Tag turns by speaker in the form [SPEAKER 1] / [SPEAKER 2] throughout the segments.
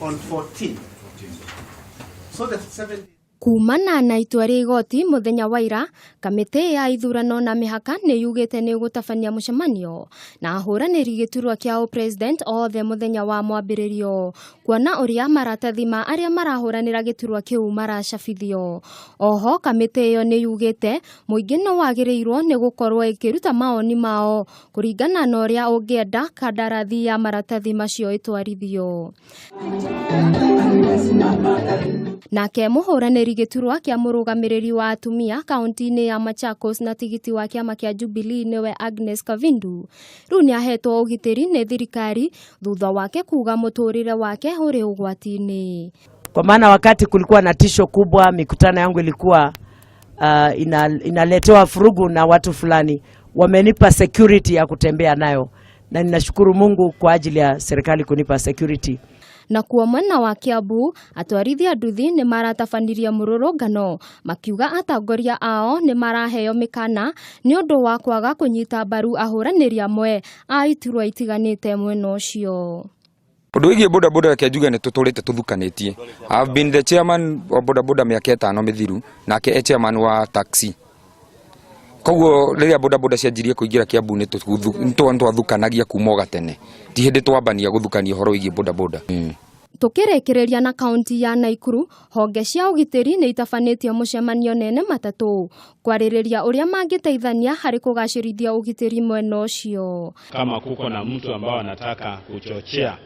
[SPEAKER 1] On 14. So the 7
[SPEAKER 2] Kumana na itua rĩa igoti mũthenya wa ira, kamĩtĩ ya ithurano na mĩhaka nĩ yugĩte nĩ ĩgũtabania mũcemanio na ahũranĩri gĩturwa kĩa ũpresident othe mũthenya wa mwambĩrĩrio kuona ũrĩa maratathi ma arĩa marahũranĩra gĩturwa kĩu maracabithio. Oho kamĩtĩ ĩyo nĩ yugĩte mũingĩ no wagĩrĩirwo nĩ gũkorwo ĩkĩruta mawoni mao kũringana na ũrĩa ũngĩenda kandarathi ya maratathi macio ĩtwarithio. Nake mũhũranĩri gĩturwa kĩa mũrũgamĩrĩri wa atumia kaunti-inĩ ya Machakos na tigiti wa kĩama kĩa Jubilee nĩwe Agnes Kavindu rĩu nĩahetwo ũgitĩri nĩ thirikari thutha wake kuga mũtũrĩre wake ũrĩ ũgwati-inĩ.
[SPEAKER 3] Kwa maana wakati kulikuwa na tisho kubwa, mikutano yangu ilikuwa inaletewa furugu na watu fulani, wamenipa security ya kutembea nayo, na ninashukuru Mungu kwa ajili ya serikali kunipa security.
[SPEAKER 2] Nakuo mwena wa Kiambu atwarithia nduthi nĩ maratabanirie mũrũrũngano makiuga atongoria ao nĩ maraheo mĩkana nĩ ũndũ wa kwaga kũnyita mbaru ahũranĩri amwe a iturwa itiganĩte mwena ũcio.
[SPEAKER 4] Ũndũ wĩgiĩ bodaboda, reke njuge nĩ tũtũrĩte tũthukanĩtie. I've been the chairman wa bodaboda mĩaka 5 mĩthiru, nake e chairman wa taxi. Koguo rĩrĩa bodaboda cianjirie kũingĩra Kiambu nĩ twathukanagia kuma o gatene, ti hĩndĩ twambania gũthukania ũhoro wĩgiĩ bodaboda.
[SPEAKER 2] Tukĩrĩkĩrĩria na kaunti ya Naikuru, honge cia ũgitĩri nĩ itabanĩtie mũcemanio nene matatũ kwarĩrĩria ũrĩa mangĩteithania harĩ kũgacĩrithia ũgitĩri mwena ũcio.
[SPEAKER 5] Kama kuko na mtu ambao anataka kuchochea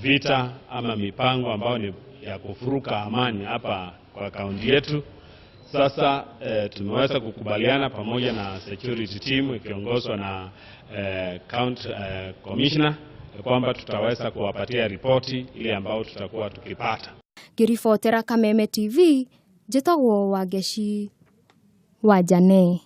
[SPEAKER 5] vita ama mipango ambayo ni ya kufuruka amani hapa kwa kaunti yetu. Sasa tumeweza kukubaliana pamoja na security team ikiongozwa na county commissioner kwamba tutaweza kuwapatia ripoti ile ambayo tutakuwa tukipata.
[SPEAKER 2] Ngĩribotera Kameme TV, njĩtagwo Wangeci Wanjane.